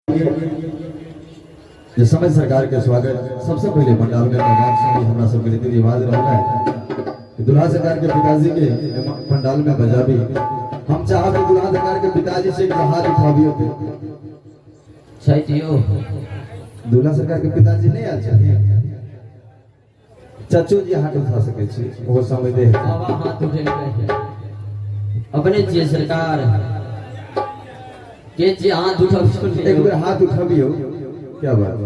जे समय सरकार के स्वागत सबसे पहले पंडाल में करबाक समय हमरा सबके रीति रिवाज रहल है कि दुल्हा सरकार के पिताजी के पंडाल में बजाबी। हम चाहब कि दुल्हा सरकार के पिताजी से एक हाथ उठाबियो ते छैथियो। दुल्हा सरकार के पिताजी नहीं आयल छथिन, चचो जी हाथ उठा सकै छी, ओहो समय दे। बाबा हाथ उठेलकै, अपने छियै सरकार के छियै? हाथ उठबियौ ने। एक बेर हाथ उठबियौ। क्या बात,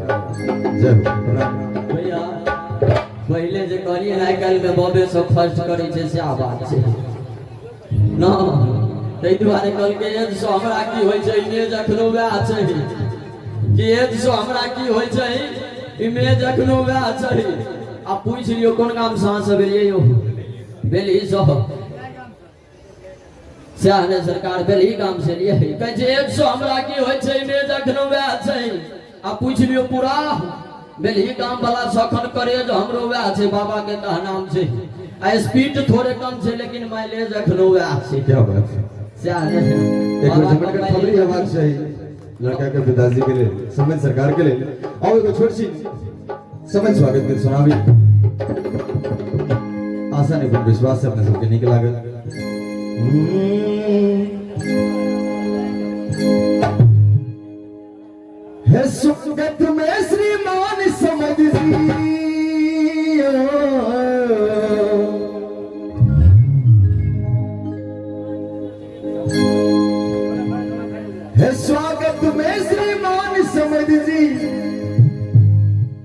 जय हो, प्रणाम। भैया, पहिले जे कहलियै ने, आइ काल्हिमे बबे सब फर्स्ट करै छै, सएह बात छै न। ताहि दुआरे कहलकै एज सँ हमरा की होइ छै, इमेज अखनो वएह छै। कि एज सँ हमरा की होइ छै, इमेज अखनो वएह छै। आ पूछि लियौ कोन गाम सँ अहाँ सब एलियै यौ? बेलही सँ, सएह ने सरकार? बेलही गाम से एलियै। कहै छै एज सँ हमरा की होइ छै, इमेज अखनो वएह छै। आ पूछि लियौ पूरा बेलही गाम वाला सँ, अखन करेज हमरो वएह छै, बाबा के कहनाम छै। आ स्पीड थोड़े कम छै, लेकिन माइलेज अखनो वएह छै। क्या बात है, सएह ने? एक बेर झमटकर खबरी हेबाक चाही लड़का के पिताजी के लेल, समझ सरकार के लेल। और एगो छोट सी समझ स्वागत के सुनाबी। आशा नहीं, पूर्ण विश्वास से अपने सबके नीक लागल। हे स्वागत में श्रीमान समझ जी, हे स्वागत में श्रीमान समझ जी,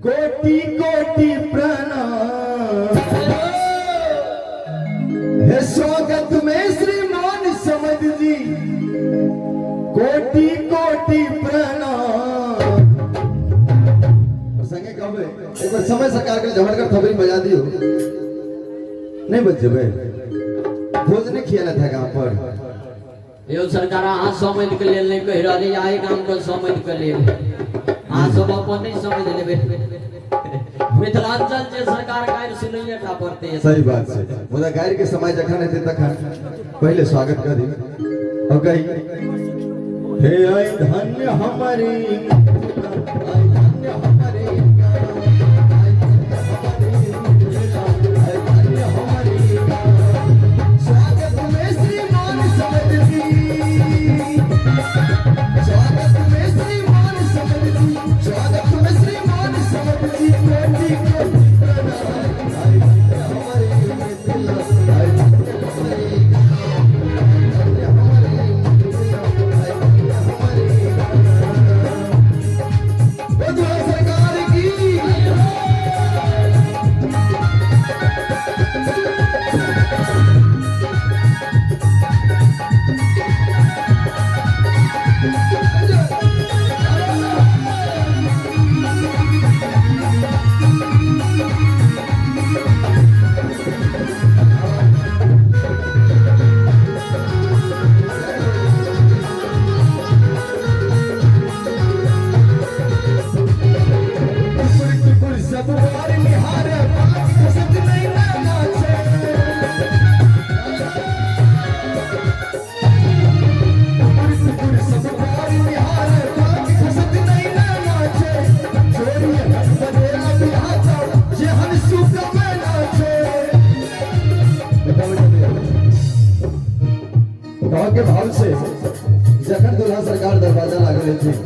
कोटि कोटि प्रणाम। हे स्वागत में श्रीमान समझ जी, कोटि कोटि प्रणाम। और संगे कहबे, एक बार समय सरकार के झमटकर थपड़ी बजा दियो। नहीं बच जेबै, भोज नहीं खियाला था गांव पर। यौ सरकार, अहाँ समझ के लेल नहि कहि रहली, आइ गाम के समझ के लेल। अहाँ सब अपन नहि समझ लेबै। मिथिलांचल जे सरकार, गारि सुनैये टा पड़तै। सही बात छै, मुदा गारि के समय जखन हेतै तखन पहिले स्वागत करी और कही, हे आई धन्य हमारी, आई धन्य हमारी, आई धन्य हमारी मिथिला, आई धन्य हमारी। स्वागत में श्रीमान समझ जी, स्वागत में श्रीमान समझ जी, स्वागत में श्रीमान समझ जी, कोटि कोटि प्रणाम। आई धन्य हमारी मिथिला, आई धन्य हमारी, धन्य हमारी मिथिला, आई धन्य हमारी। ओ दुल्हा सरकार की। टुकुर टुकुर सब बार निहार, पाँच खसत नहीं नाचे। टुकुर टुकुर सब बार निहार, पाँच खसत नहीं नाचे। चोरी हन बनेला बिहाता, जे हन सुख में नाचे। बताओ बेटा, गाँव के भाव से जखन दुल्हा सरकार दरवाजा लागल हेथिन,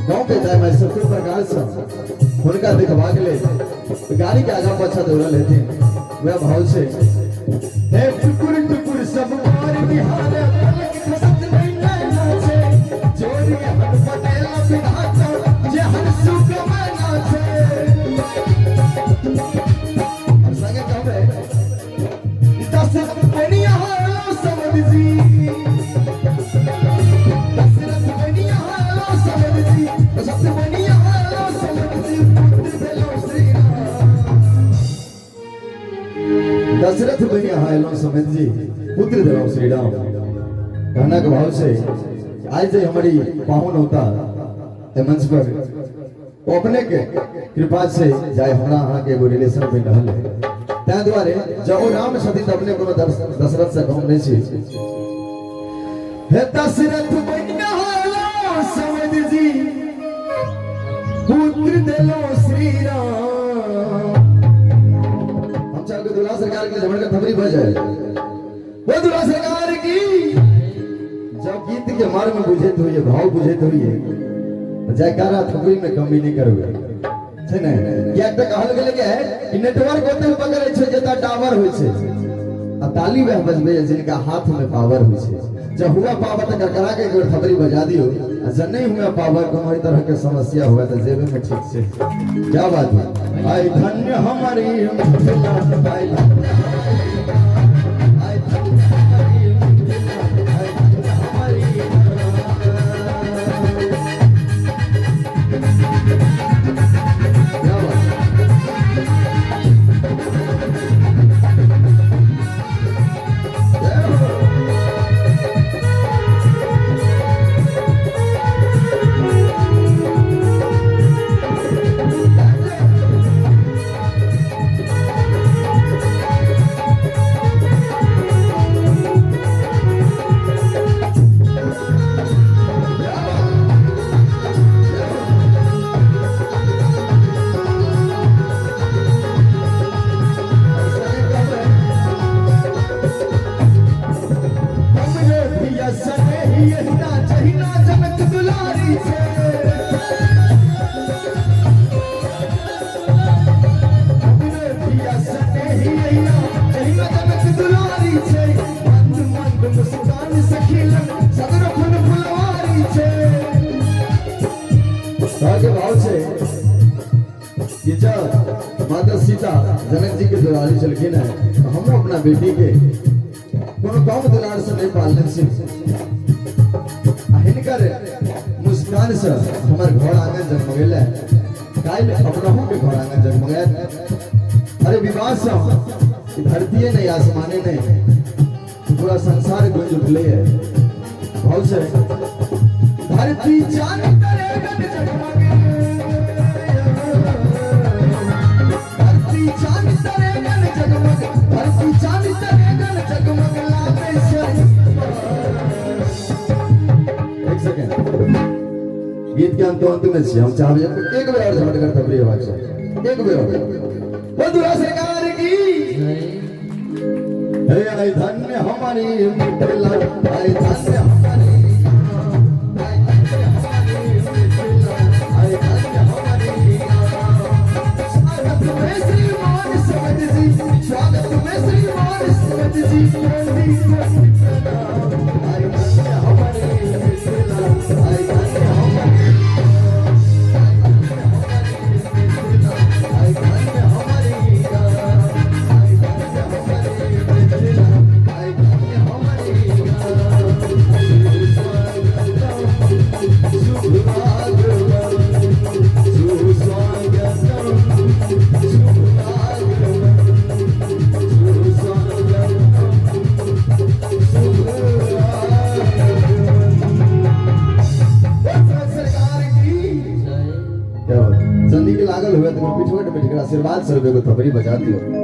गाँव के दाय माय सब प्रकार से हुनका देखबाक लेल गाड़ी के आगा पाछा दौड़ल हेथिन, वएह भाव से, हे टुकुर टुकुर सब बार निहार, पलक खसत नहीं नाचे। चोरी हन पटेल विधाता, जे हन सुख में नाचे। और संगे कहबे, दशरथ बनिया समझ जी, दशरथ बनिया समझ जी, दशरथ बनिया समझ जी, पुत्र भेलो श्री राम। दशरथ बनिया एलो समझ जी, पुत्र भेलो श्री राम। कहना के भाव से आज जे हमारी पाहुन होता ए मंच पर, ओ अपने के कृपा से जाय हमरा अहाँ के एगो रिलेशन बनि रहल है, ताहि दुआरे जब ओ राम छथिन तऽ अपने कोनो दशरथ से कम नहि छी। हे दशरथ बनि समझ जी। पुत्र देलो श्री राम। हम चाहब कि दुल्हा सरकार के झमड़ के थपड़ी भऽ जाए। वो दुल्हा सरकार की जब गीत के मर्म बुझैत होइए, भाव बुझैत होइए, जयकारा थपड़ी में कमी नहीं करबै छै ने। किएक तऽ कहल गेलै कि नेटवर्क ओते पकड़ै छै जतऽ टावर होइ छै, आ ताली वएह बजबै जिनका हाथ में पावर होइ छै। जब हुआ पावर तऽ करकरा के एक बेर थपड़ी बजा दियौ, आ जब नहीं हुआ पावर, कोनो एहि तरह के समस्या हुआ तऽ जेबे में ठीक छै। क्या बात है। आई धन्य हमारी मिथिला, आई धन्य हमारी, आई धन्य हमारी मिथिला, आई धन्य हमारी। क्या बात है। जय हो। हमरे धिया सनेही एहिना जहिना जनक दुलारी छै। हमरे धिया सनेही एहिना जहिना जनक दुलारी छै। मंद मंद मुस्कान सखीलन सगरो फूल फुलवारी छै। के भाव छै कि जब माता सीता जनक जी के दुलारी छलखिन है, तो हमहूँ अपना बेटी के कोनो कम दुलार से नहीं पालने छी, आ हिनकर मुस्कान से हमर घर आंगन जगमगेले, काल्हि अपनहु के घर आंगन जगमगायत। अरे विवाह से ई धरतीये नहीं, आसमाने नहीं, पूरा संसार गूंज उठले है। भाव से धरती चांद तरे गगन जगमगे, धरती चांद तरे गगन जगमग, धरती चांद तरे गगन जगमग लागे छै। एक सेकेंड, गीत के अंत अंत में छी। हम चाहब जे एक बेर और झमटगर थपड़ी हेबाक चाही, एक बेर और। ओ दुल्हा सरकार की जय। हे आई धन्य हमारी मिथिला, आई धन्य हमारी, आई धन्य हमारी मिथिला, आई धन्य हमारी। स्वागत में श्रीमान समझ जी, स्वागत में श्रीमान समझ जी, कोटि कोटि प्रणाम। आई धन्य हमारी मिथिला, आई धन्य हमारी, आई धन्य हमारी मिथिला, आई धन्य हमारी, आई धन्य हमारी मिथिला, आई धन्य हमारी। शुभ आगमन, सुस्वागतम, शुभ आगमन, सुस्वागतम, शुभ आगमन। सरकार की जय। क्या बात। चंदी के लागल हुए तो पीछे बैठ के आशीर्वाद स्वरूप एगो थपड़ी बजा दियो।